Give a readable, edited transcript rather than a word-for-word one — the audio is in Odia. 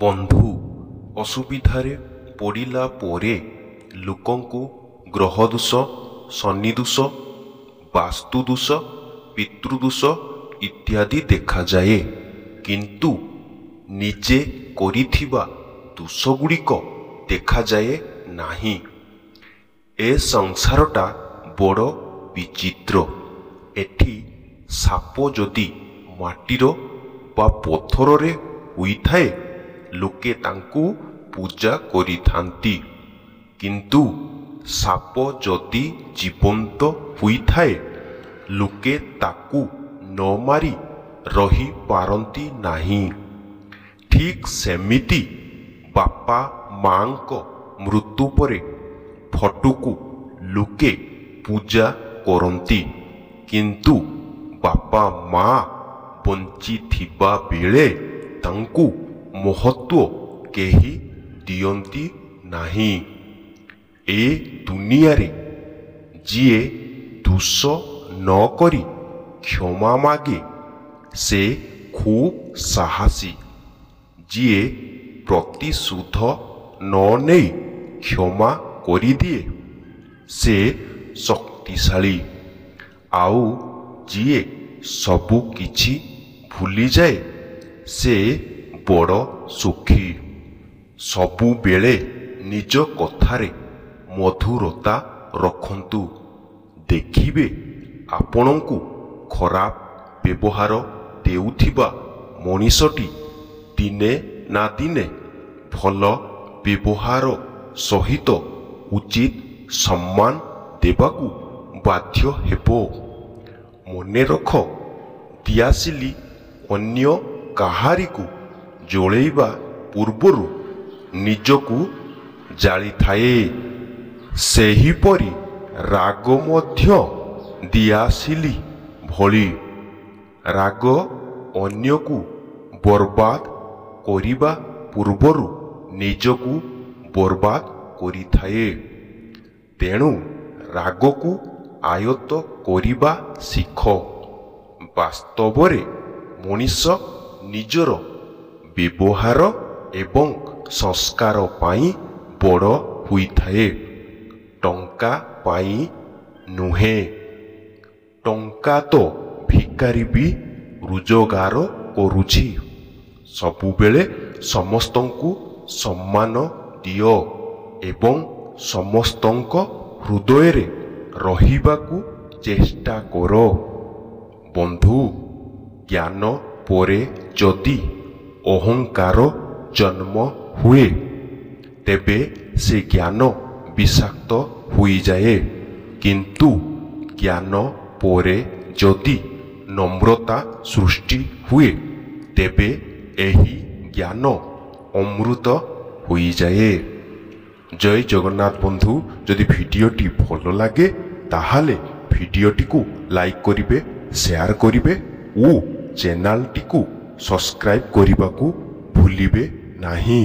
ବନ୍ଧୁ, ଅସୁବିଧାରେ ପଡ଼ିଲା ପରେ ଲୋକଙ୍କୁ ଗ୍ରହଦୋଷ, ଶନିଦୋଷ, ବାସ୍ତୁଦୋଷ, ପିତୃଦୋଷ ଇତ୍ୟାଦି ଦେଖାଯାଏ, କିନ୍ତୁ ନିଜେ କରିଥିବା ଦୋଷଗୁଡ଼ିକ ଦେଖାଯାଏ ନାହିଁ। ଏ ସଂସାରଟା ବଡ଼ ବିଚିତ୍ର। ଏଠି ସାପ ଯଦି ମାଟିର ବା ପଥରରେ ହୋଇଥାଏ, ଲୋକେ ତାଙ୍କୁ ପୂଜା କରିଥାନ୍ତି, କିନ୍ତୁ ସାପ ଯଦି ଜୀବନ୍ତ ହୋଇଥାଏ, ଲୋକେ ତାକୁ ନ ମାରି ରହିପାରନ୍ତି ନାହିଁ। ଠିକ୍ ସେମିତି ବାପା ମାଆଙ୍କ ମୃତ୍ୟୁ ପରେ ଫଟୋକୁ ଲୋକେ ପୂଜା କରନ୍ତି, କିନ୍ତୁ ବାପା ମାଆ ବଞ୍ଚିଥିବା ବେଳେ ତାଙ୍କୁ ମହତ୍ତ୍ୱ କେହି ଦିଅନ୍ତି ନାହିଁ। ଏ ଦୁନିଆରେ ଯିଏ ଦୋଷ ନ କରି କ୍ଷମା ମାଗେ, ସେ ଖୁବ୍ ସାହସୀ। ଯିଏ ପ୍ରତିଶୋଧ ନ ନେଇ କ୍ଷମା କରିଦିଏ, ସେ ଶକ୍ତିଶାଳୀ। ଆଉ ଯିଏ ସବୁକିଛି ଭୁଲିଯାଏ, ସେ ବଡ଼ ସୁଖୀ। ସବୁବେଳେ ନିଜ କଥାରେ ମଧୁରତା ରଖନ୍ତୁ, ଦେଖିବେ ଆପଣଙ୍କୁ ଖରାପ ବ୍ୟବହାର ଦେଉଥିବା ମଣିଷଟି ଦିନେ ନା ଦିନେ ଭଲ ବ୍ୟବହାର ସହିତ ଉଚିତ ସମ୍ମାନ ଦେବାକୁ ବାଧ୍ୟ ହେବ। ମନେରଖ, ଦିଆସିଲି ଅନ୍ୟ କାହାରିକୁ ଜଳେଇବା ପୂର୍ବରୁ ନିଜକୁ ଜାଳିଥାଏ। ସେହିପରି ରାଗ ମଧ୍ୟ ଦିଆସିଲି ଭଳି। ରାଗ ଅନ୍ୟକୁ ବର୍ବାଦ କରିବା ପୂର୍ବରୁ ନିଜକୁ ବର୍ବାଦ କରିଥାଏ। ତେଣୁ ରାଗକୁ ଆୟତ୍ତ କରିବା ଶିଖ। ବାସ୍ତବରେ ମଣିଷ ନିଜର ବ୍ୟବହାର ଏବଂ ସଂସ୍କାର ପାଇଁ ବଡ଼ ହୋଇଥାଏ, ଟଙ୍କା ପାଇଁ ନୁହେଁ। ଟଙ୍କା ତ ଭିକାରୀ ବି ରୋଜଗାର କରୁଛି। ସବୁବେଳେ ସମସ୍ତଙ୍କୁ ସମ୍ମାନ ଦିଅ ଏବଂ ସମସ୍ତଙ୍କ ହୃଦୟରେ ରହିବାକୁ ଚେଷ୍ଟା କର। ବନ୍ଧୁ, ଜ୍ଞାନ ପରେ ଯଦି ଅହଙ୍କାର ଜନ୍ମ ହୁଏ, ତେବେ ସେ ଜ୍ଞାନ ବିଷାକ୍ତ ହୋଇଯାଏ, କିନ୍ତୁ ଜ୍ଞାନ ପରେ ଯଦି ନମ୍ରତା ସୃଷ୍ଟି ହୁଏ, ତେବେ ଏହି ଜ୍ଞାନ ଅମୃତ ହୋଇଯାଏ। ଜୟ ଜଗନ୍ନାଥ ବନ୍ଧୁ। ଯଦି ଭିଡ଼ିଓଟି ଭଲ ଲାଗେ, ତାହେଲେ ଭିଡ଼ିଓଟିକୁ ଲାଇକ୍ କରିବେ, ସେୟାର କରିବେ ଓ ଚ୍ୟାନେଲଟିକୁ ସବସ୍କ୍ରାଇବ୍ କରିବାକୁ ଭୁଲିବେ ନାହିଁ।